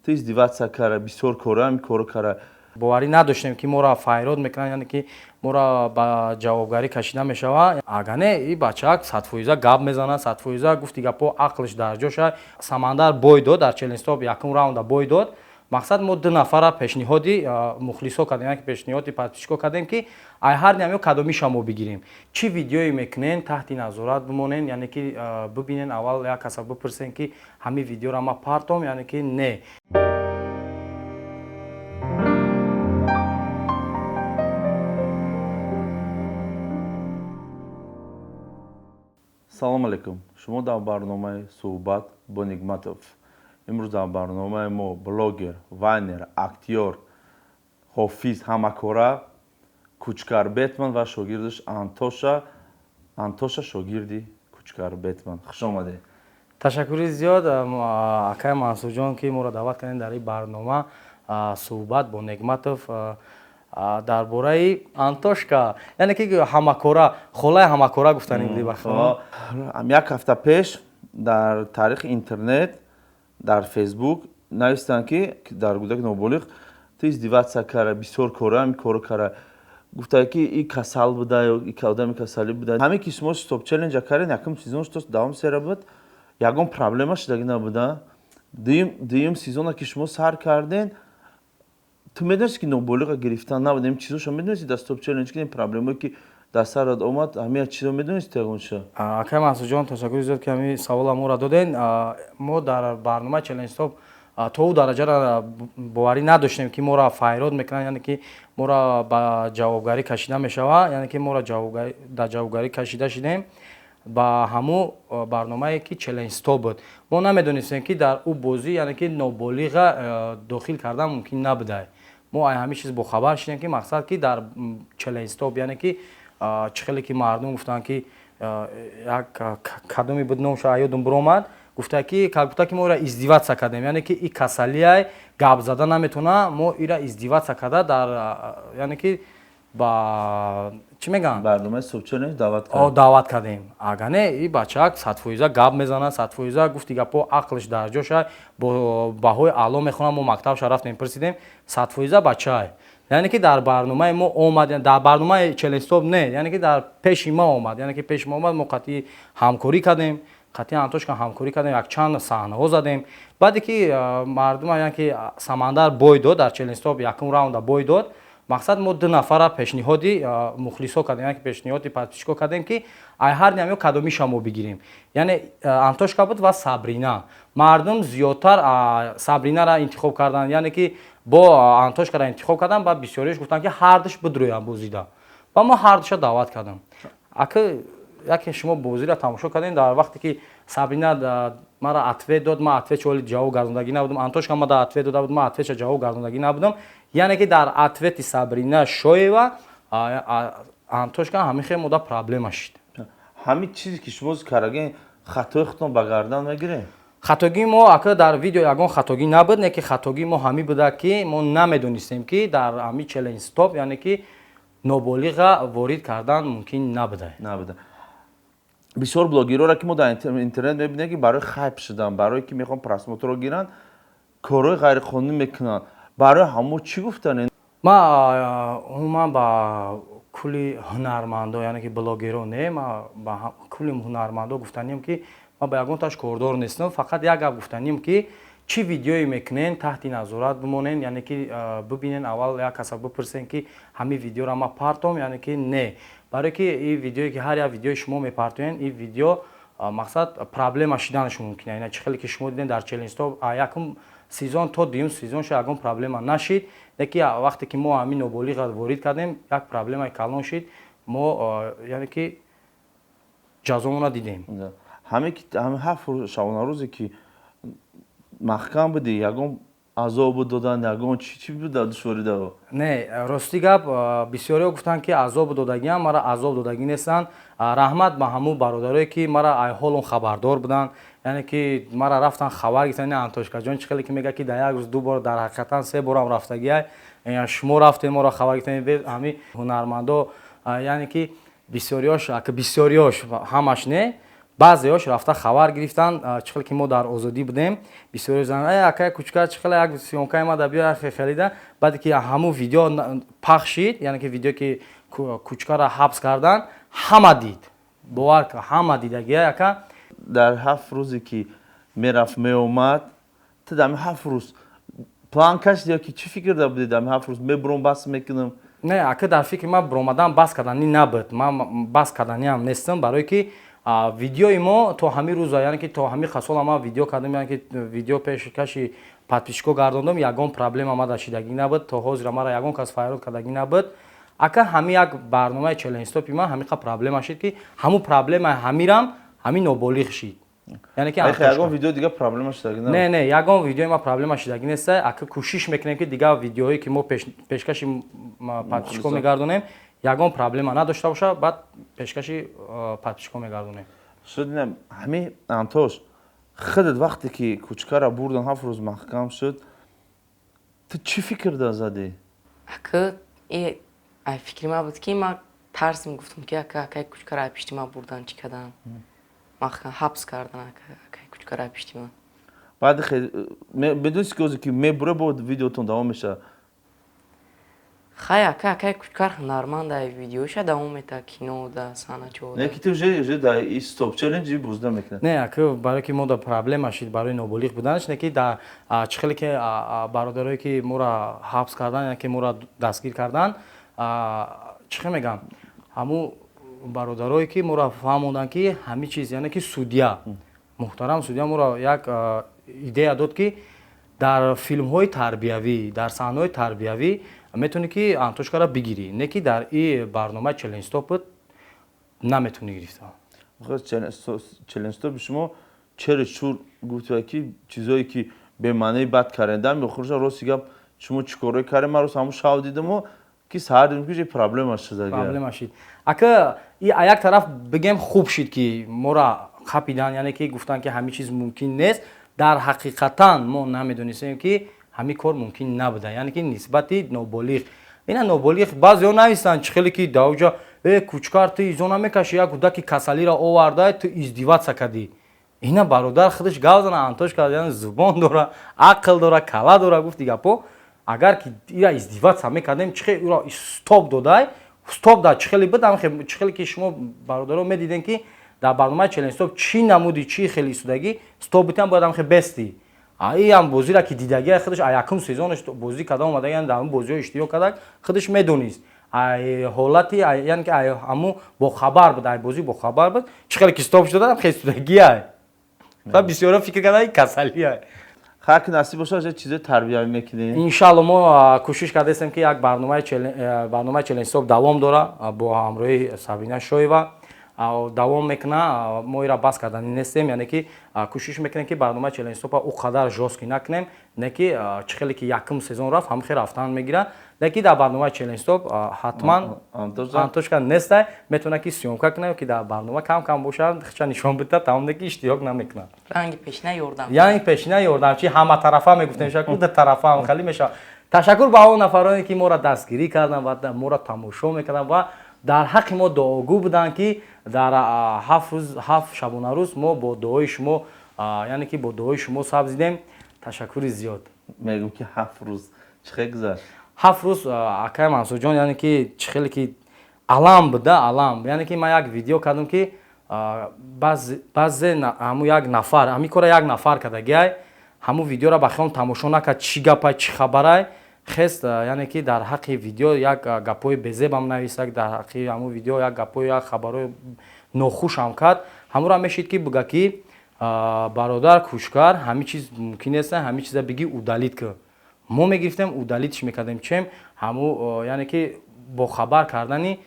Ту издеваться кара, бисёр кора, ҳамин коро кара. Боварӣ надоштем, ки моро файрод мекунанд, яъне ки моро ба ҷавобгарӣ кашида мешавад. Ага не, и бачаак 100% гап мезанад, 100% гуфти гапҳо ақлш дар ҷоша. Самандар бой дод дар Челлендж Стоп, якум раунда бой дод. Мақсад, мо ду нафара пешниҳоди мухлисо кардем, яъне ки пешниҳоди подписчико кардем, ки ай ҳар намё кадомиша мо бигирем. Чӣ видеое мекунен, таҳти назорат бимонен, яъне ки бибинен, аввал як каса бипурсен, ки ҳамин видеоро ма партом, яъне ки не. Салом алейкум, шумо дар барномаи «Суҳбат бо Нигматов». Имрӯз дар барномаи мо блогер, вайнер, актёр, ҳофиз, ҳамакора Кучкар Бетман ва шогирдаш Антоша. Антоша шогирди Кучкар Бетман. Хуш омадед. Ташаккури зиёд, акай Мансурҷон, ки моро даъват кардем дар ин барнома «Суҳбат бо Негматов». Дар бораи Антошка, яъне ки ҳамакора, холаи ҳамакора гуфтанӣ будӣ ба. Як ҳафта пеш дар таърихи интернет, дар Фейсбук навистанд, ки дар кӯдаки ноболиғ ту издеваться кара, бисёр кора, ҳамин коро кара. Гуфта, ки и касал буда ё и одами касалӣ буда. Ҳамин ки шумо Стоп Челленджа кардем, якум сезон то давом сера буд, ягон проблема шудагӣ набуда. Дуюм сезона ки шумо сар карден, ту медонисти, ки ноболиға гирифтан набуд? Ин чизошо медонисти дар Стоп Челлендж, ки проблемое ки дар сарат омад, ҳамин чизо медонисти ягонша? Акай Мансурҷон, ташаккури зиёд, ки ҳамин савола моро доден. Мо дар барномаи Челлендж Стоп то ӯ дараҷаро боварӣ надоштем, ки моро файрод мекунанд, яъне ки моро ба ҷавобгарӣ кашида мешавад, яъне ки моро дар ҷавобгарӣ кашида шидем. Ба ҳамун барномае ки Челлендж Стоп буд, мо намедонистем, ки дар ӯ бозӣ, яъне ки ноболиға дохил кардан мумкин набуда. Мо ай ҳамин чиз бохабар шидем, ки мақсад, ки дар Челлендж Стоп, яъне ки чӣ хеле ки мардум гуфтанд, ки як кадоме буд, номша ёдум биромад, гуфта, ки как будто ки мо ира издеваться кардем, яъне ки и касалиай, гап зада наметавона, мо ира издеваться карда дар, яъне ки ба чӣ мегӯянд, барномаи Стоп Челлендж даъват кардем. Даъват кардем. Ага не, и бачаак 100% гап мезанад, 100% гуфти гапҳо ақлш дар ҷоша, бо баҳои аъло мехонад. Мо мактабша рафтем, пурсидем, 100% бачаай. Яъне ки дар барномаи мо омад, дар барномаи Челлендж Стоп не, яъне ки дар пеши мо омад, яъне ки пеши мо омад. Мо қатъи ҳамкорӣ кардем, қатъи Антошка ҳамкорӣ кардем, якчанд саҳнаҳо задем. Баъде ки мардум, яъне ки Самандар бой дод дар Челлендж Стоп, якум раунда бой дод. Мақсад, мо ду нафара пешниҳоди мухлисо кардем, яъне ки пешниҳоди подписчико кардем, ки ай ҳар намё кадомиша мо бигирем. Яъне Антошка буд ва Сабрина. Мардум зиёдтар Сабринара интихоб карданд, яъне ки бо Антошкара интихоб карданд. Баъд бисёриаш гуфтанд, ки ҳардуш бидроянд бозида, ва мо ҳардуша даъват кардам. Ака, яке шумо бозиро тамошо кардем, дар вақте ки Сабрина мара ответ дод, ман ответча оли ҷавоб гардондагӣ набудам. Антошка ма да ответ дода буд, ман ответча ҷавоб гардондагӣ набудам. Яъне ки дар ответи Сабрина Шоева Антошка ҳамин хел мода проблема шид. Ҳамин чизе ки шумо кардаген, хатои худтон ба гардан мегиред? Хатогии мо, ака, дар видео ягон хатогӣ набуд, не ки хатогии мо ҳамин буда, ки мо намедонистем, ки дар ҳамин Челлендж Стоп, яъне ки ноболиға ворид кардан мумкин набуда. Набуда. Бисёр блогерора, ки мо дар интернет мебинем, ки барои хайп шудан, барое ки мехоҳанд просмотрро гиранд, корҳои ғайриқонунӣ мекунанд. Барои ҳамо чӣ гуфтане? Ма умуман ба кулли ҳунармандо, яъне ки блогеро не, ма ба кулли ҳунармандо гуфтанем, ки ман ба ягон таш кордор нестам. Фақат як гап гуфтанем, ки чӣ видеое мекунен, таҳти назорат бимонен, яъне ки бибинен, аввал як каса бипурсен, ки ҳамин видеоро ма партом, яъне ки не. Барое ки ин видеое ки ҳар як видеои шумо мепартоен, ин видео, мақсад, проблема шиданаш мумкин. Яъне чӣ хеле ки шумо диден, дар Челлендж Стоп якум сезон то дуюм сезон ша ягон проблема нашид, леки вақте ки мо ҳамин ноболиға ворид кардем, як проблемаи калон шид. Мо, яъне ки, ҷазомона дидем. Ҳамин 7 шабонарӯзе ки маҳкам будӣ, ягон азобу додан, ягон чӣ буда, душворӣ да? Не, рости гап, бисёриҳо гуфтанд, ки азобу додагиам. Мара азоб додагӣ нестанд. Раҳмат ба ҳамун бародарое, ки мара айҳолон хабардор буданд, яъне ки мара рафтан, хабар гирифтан. Антошкаҷон чӣ хеле ки мегӯяд, ки дар як рӯз ду бор, дар ҳақиқатан се борам рафтагиай. Шумо рафтед, моро хабар гирифтем. Ҳамин ҳунармандо, яъне ки бисёриёш, бисёриёш, ҳамаш не. Баъзеҳош рафта хабар гирифтан, чӣ хел ки мо дар озодӣ будем. Бисёре зан: «Э, акай Кучкар, чӣ хел як съёмкаи ма да биё хелида». Баъде ки ҳамун видео пахш шид, яъне ки видео ки Кучкарро ҳабс кардан, ҳама дид, бовар кун, ҳама дидагия, ака. Дар 7 рӯзе ки мерафт, меомад, ту дар 7 рӯз план кашиди ё ки чӣ фикр да будӣ? Дар 7 рӯз мебурам, бас мекунам? Не, ака, дар фикри ман буромадан, бас карданӣ набуд. Ман бас карданиам нестам, барое ки видеои мо то ҳамин рӯза, яъне ки то ҳамин қасола ман видео кардам, яъне ки видео пешкаши подписчико гардондам, ягон проблема ма дар шидагӣ набуд. То ҳозира мара ягон кас файрод кардагӣ набуд, ака. Ҳамин як барномаи челленҷстопи ман ҳамин қа проблема шид, ки ҳамун проблемаи ҳамирам ҳамин ноболиғ шид, яъне ки ягон видео дига проблема шудагӣ? Не, не, ягон видеои ма проблема шудагӣ нест, ака. Кӯшиш мекунем, ки дигар видеоҳое ки мо пешкаши подписчико мегардонем, ягон проблема надошта боша, баъд пешкаши подписчико мегардонем. Шуд. Ҳамин, Антош, худат вақте ки Кучкара бурдан, 7 рӯз маҳкам шуд, ту чӣ фикр да задӣ? Ака, ай фикри ман буд, ки ман тарсим, гуфтам, ки ака, акай Кучкара ай пишти ман бурдан, чӣ кардан, маҳкам ҳабс кардан акай Кучкара ай пишти ман. Баъд медонисти, ки озе ки мебуре, бо видеотон давом мешавад? Хай, ака, акай Кучкар ҳунарманд, ай видеоша давом мета, кино да санъатчо. Не, ки ту уже да стоп челленҷи бозда мекунад. Не, ака, барое ки мо да проблема шид барои ноболиғ буданаш, не ки да чӣ хеле ки бародарое ки моро ҳабс кардан, яъне ки моро дастгир кардан, чӣ хел мегӯям, ҳамун бародарое ки моро фаҳмонданд, ки ҳамин чиз, яъне ки судья, муҳтарам судья моро як идея дод, ки дар филмҳои тарбиявӣ, дар саҳнаҳои тарбиявӣ метавонӣ ки Антошкара бигирӣ, не ки дар и барномаи челленҷстопот наметавонӣ гирифта. Челленҷстопи шумо чери чур гуфта, ки чизое ки бемаънии бад карендам ё хурша. Рости гап, шумо чӣ корое кардем? Ман рост ҳамун шав дидаму ки саҳар дидам, ки проблема шуда. Проблема шид, ака. И а як тараф бигем, хуб шид, ки моро қапидан, яъне ки гуфтанд, ки ҳамин чиз мумкин нест. Дар ҳақиқатан мо намедонистем, ки ҳамин кор мумкин набуда, яъне ки нисбати ноболиғ. Ина ноболиғ баъзеҳо нависанд, чӣ хеле ки даоҷа: «Э, Кучкар, ту изо намекашӣ, як кӯдаки касалиро оварда, ту издеваться кардӣ». Ина бародар худаш гап зана, Антош кард, яъне зубон дора, ақл дора, кала дора. Гуфти гапо, агар ки ира издеваться мекардем, чӣ хел ира стоп додай, стоп да чӣ хеле буд, чӣ хеле ки шумо бародаро медидем, ки дар барномаи челлендж стоп чӣ намуди, чӣ хеле истодагӣ, стоп битам бояд ҳамхе бести. Иам бозира ки дидагия худаш, а якум сезонаш бозӣ карда омада, дар ҳамун бозиҳо иштирок карда, худаш медонист ай ҳолати, яъне ки ай ҳамун бохабар буд, ай бозӣ бохабар буд. Чӣ хеле ки стоп шуда, хеле истодагия ва бисёро фикр карда, касалия. Хар ки насиб бошад, чизои тарбиявӣ мекунем. Иншалло, мо кӯшиш кардастем, ки як барномаи челлендж стоп давом дора, бо ҳамроҳи Сабина Шоева давом мекуна. Мо ира бас кардани нестем, яъне ки кӯшиш мекунем, ки барномаи челлендж стопа ӯ қадар жёсткий накунем, не ки чӣ хеле ки якум сезон рафт, ҳам хел рафтан мегира. Лекин дар барномаи челлендж стоп ҳатман Антошка нестай, метавонад, ки съёмка кунад, ки дар барнома кам кам бошад, хича нишон бида, тамом, не ки иштирок намекунад. Ранги пешина ёрдам. Яъне пешина ёрдамчи ҳаматарафа мегуфтем, шаку дутарафа ҳам хеле мешавад. Ташаккур ба он нафароне, ки моро дастгирӣ карданд ва моро тамошо мекарданд ва дар ҳаққи мо дуогӯ буданд, ки дар 7 рӯз, 7 шабонарӯз мо бо дуои шумо, яъне ки бо дуои шумо сабзидем. Ташаккури зиёд. Мегӯм, ки 7 рӯз чӣ хел гузашт? 7 рӯз, акай Мансурҷон, яъне ки чӣ хеле ки алам буда, алам. Яъне ки ман як видео кардам, ки баъзе ҳамун як нафар ҳамин кора як нафар кардагиай, ҳамун видеоро ба хиёл тамошо накард, чӣ гапай, чӣ хабарай хест, яъне ки дар ҳаққи видео як гапҳои безебам нависак, дар ҳаққи ҳамун видео як гапҳои, як хабарҳои нохушам кард. Ҳамонро мешид, ки буга, ки бародар Кушкар, ҳамин чиз мумкин нест, ҳамин чиза бигӣ, удалить ки мо мегирифтем, удалитьш мекардем, чем ҳаму, яъне ки бохабар кардани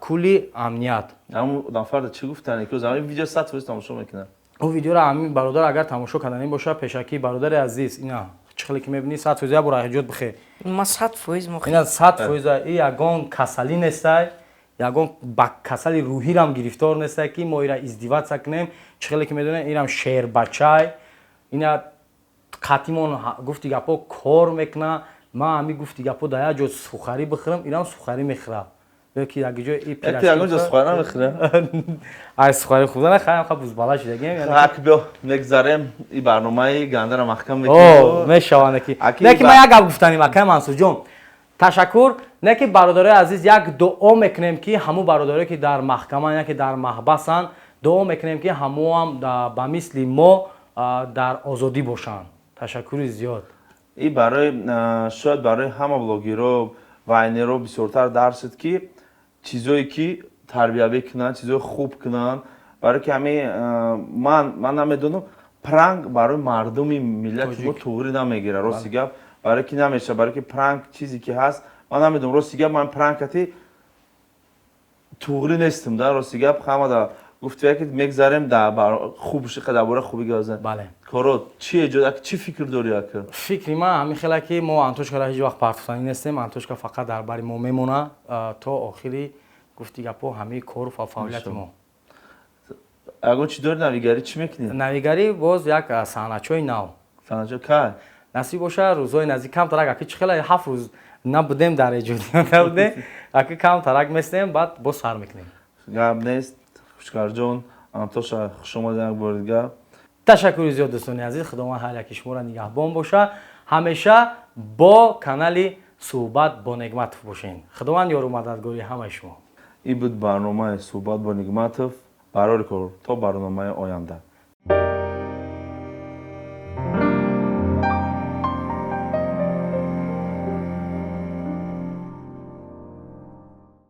кулли амният. Ҳамун нафар чӣ гуфтанд, ки видео 100% тамошо мекунад? Ӯ видеоро ҳамин бародар агар тамошо карданӣ бошад, пешакӣ, бародари азиз, ина чӣ хеле ки мебинӣ, 100% як бор эҳтиёт бихе. Ма 100% мо. Ина 100% и ягон касалӣ нестай, ягон ба касали рӯҳирам гирифтор нестай, ки мо ира издеваться кунем. Чӣ хеле ки медонем, инам шербачай, ина қатимон, гуфти гапо, кор мекуна. Ман ҳами, гуфти гапо, дар як ҷо сухарӣ бихӯрам, инам сухарӣ мехӯрад. Ё ки як ҷой и Як ягон ҷо сухари намехӯрем? Ай, сухари хӯрдана хаям, ха, бузбала шидагем. Ак, биё, мегзарем, и барномаи гандара маҳкам О, мекунем. Мешаванд ки. Аки Не ки ман як гап гуфтаним, акай Мансурҷон. Ташаккур. Не ки, бародарои азиз, як дуо мекунем, ки ҳамун бародарое, ки дар маҳкама, яке дар маҳбасанд, дуо мекунем, ки ҳамоам ба мисли мо дар озодӣ бошанд. Ташаккури зиёд. И барои, шояд барои ҳама блогерро, вайнерро бисёртар дарс шуд, ки чизое ки тарбиявӣ кунанд, чизои хуб кунанд, барое ки ҳами ман намедонам, пранк барои мардуми миллати мо туғрӣ намегирад, рости гап, барое ки намешавад, барое ки пранк чизе ки ҳаст, ман намедонам, рости гап, ман пранкати туғрӣ нестам да, рости гап. Ҳамада гуфтия, ки мегзарем, хуб дар бораи хубӣ гап зан. Бале. Коро чи эҷод, ака, чӣ фикр дорӣ, ака? Фикри ман ҳамин хела, ки мо Антошкаро ҳеҷ вақт партофтанӣ нестем. Антошка фақат дар бари мо мемона то охири, гуфти гапҳо, ҳамаи кору фаъолияти мо. Ягон чӣ дори, навигарӣ чӣ мекунӣ? Навигарӣ боз як саҳначои нав. Санаҷо кай? Насиб боша, рӯзҳои наздик. Камтарак, аки, чӣ хела 7 рӯз набудем, дар эҷодиёт набудем, аки, камтарак местем, баъд боз сар мекунем. Гап нест, Хушкарҷон. Антоша, хуш омадед як бори дигар. Ташаккури зиёд, дӯстони азиз. Худованд ҳар яки шуморо нигаҳбон боша. Ҳамеша бо канали «Суҳбат бо Негматов» бошен. Худованд ёру мададгори ҳамаи шумо. Ин буд барномаи «Суҳбат бо Нигматов». Барори кор, то барномаи оянда.